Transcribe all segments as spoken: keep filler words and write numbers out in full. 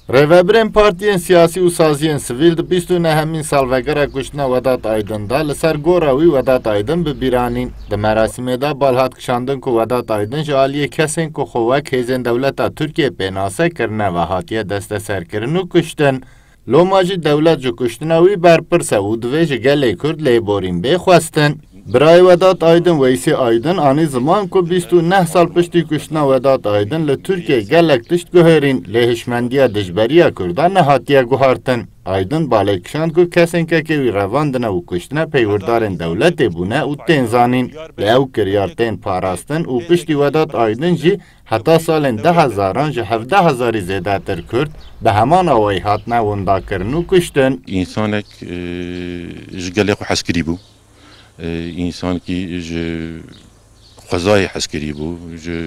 Rêvebirên partiyên siyasî û saziyên sivîl di bîst û nehemîn salvegera kuştina Wedat Aydin de li ser gora wî Wedat Aydin bi bîr anîn. Di merasîmê de bal hat kişandin ku Wedat Aydin ji aliyê kesên ku xwe wek hêzên dewleta Tirkiyê pênase kirine ve hatiye desteserkirin û kuştin. Loma jî dewlet ji kuştina wî berpirs e û divê ji gelê Kurd lêborîn bê xwestin. Birayê Wedat Aydin Weysî Aydin anî ziman ku bîst û neh sal piştî kuştina Wedat Aydin li Tirkiyê gelek tişt guherîn, lê hişmendiya dijberiya Kurdan nehatiye guhartin. Aydin balê kişand ku kesên kekê wî revandine û kuştine peywirdarên dewletê bûne û tên zanîn. Lê ew kiryar tên parastin û piştî Wedat Aydin jî heta salên du hezaran ji hevdeh hezarî zêdetir Kurd bi heman awayî hatine windakirin û kuştin. Însanek, e, ji gelê xwe hezkirî bû. E, însankî ji xwezayê hezkirî bû, ji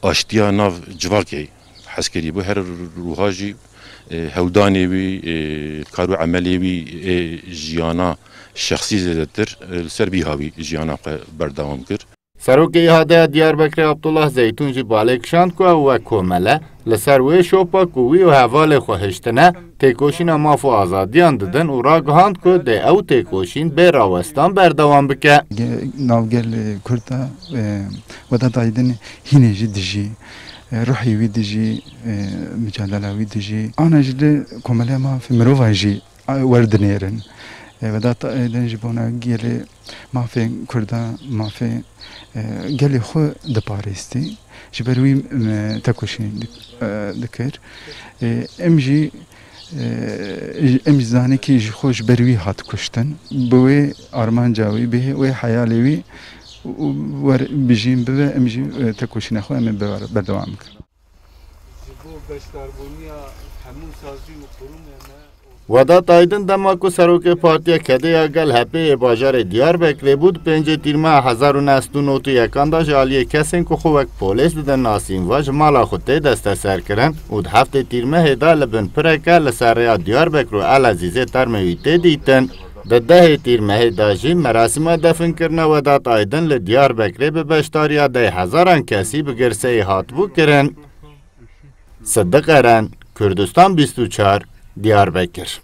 aştiya nav civakê hezkirî bû. Her ruha jî, e, hewdanê wî, e, kar û emelê wî ê jiyana şexsî zêdetir, e, li ser bîha wî jiyana xwe berdewam kir. Serokê Îhadeya Diyarbekirê Abdullah Zeytûn jî balê kişand ku ew wek komele li ser wê şopa ku wî û hevalê xwe hiştine, têkoşîna maf û azadiyan didin û ragihand ku dê ew têkoşîn bê rawestan berdewam bike. Ge-, navgel, e, Kurd de, e, Vedat Aydin hînê jî dijî, e, ruhê wî dijî, e, micadela wî dijî. Ana jî li komeleya mafê mirovan jî werdinêrin. E, Vedat Aydin ji bona gelê mafê Kurda, mafê, e, gelê xwe diparêstî. Ji ber wî, e, tekoşîn dik-, e, dikir. E, em jî, e, em jî zanî ki ji xwe ji ber wî hat kuştin. Bi wê armanca wî, bi wê heyalê wî û wer bijîn bibe, em jî, e, tekoşîna xwe em ê ber-, berdewam bikin. Ji bo beşdarbûniya hemû sazî û qurûmê me. Vedat Aydin dema ku serokê Partiya Kedê ya Gel H P yê bajarê Diyarbekirê bû, di pêncê Tîrmeha hezar û neh sed û nod û yekan de ji aliyê kesên ku xwe wek polês didin nasîn ve ji mala xwe tê desteserkirin û di heftê Tîrmehê de li bin pireke li ser rêya Diyarbekir û Elezîzê termê wî tê dîtin. Di dehê Tîrmehê de jî merasîma definkirina Vedat Aydin li Diyarbekirê bi beşdariya deh hezaran kesî bi girseyê hatibû kirin. Sidiq Eren, Kurdistan bîst û çar, Diyarbekir.